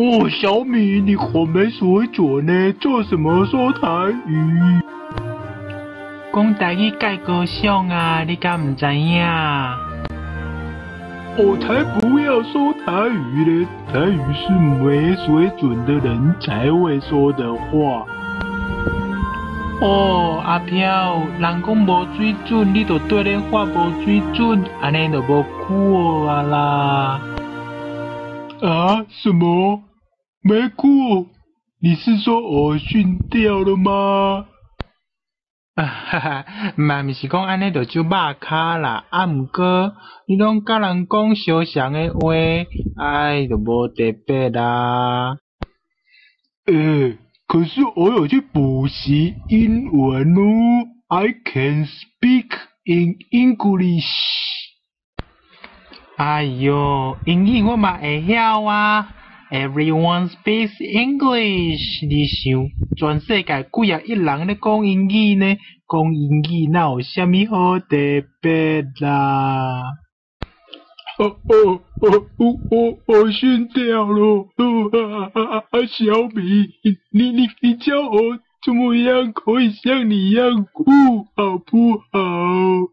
哦，小米，你好沒水準呢，做什麼說台語？講台語蓋高尚啊，你敢毋知影？我才不要說台語咧，台語是沒水準的人才會說的話。哦，阿飄，人講無水準，你就綴咧發無水準，按呢就無酷啊啦！啊？什麼？沒酷？你是說我遜掉了嗎？啊哈哈，嘛毋是講按呢就就肉跤啦，啊毋過你攏佮人講相像的話，哎，就無特別啦。欸，可是我有去補習英文哦，I can speak in English。哎喲，英語我嘛會曉啊。Everyone speaks English。你想，全世界幾仔億人咧講英語呢？講英語哪有啥物好特別啦？哦哦哦，我遜掉了，啊，小米，你教我怎麼樣可以像你一樣酷，好不好？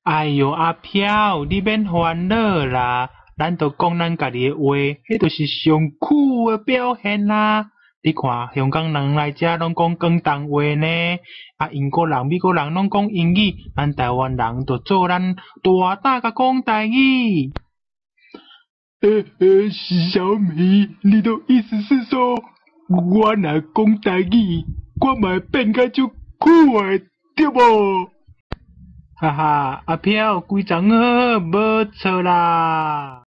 哎喲，阿飄，你免煩惱啦，咱就講咱家己的話，彼就是上酷的表現啦。你看，香港人來遮攏講廣東話呢，啊，英國人、美國人攏講英語，咱台灣人就做咱大膽共講台語。欸欸，小米，你的意思是說，我若講台語，我嘛會變甲足酷的，對無？哈哈，阿飄，規層好，無錯啦。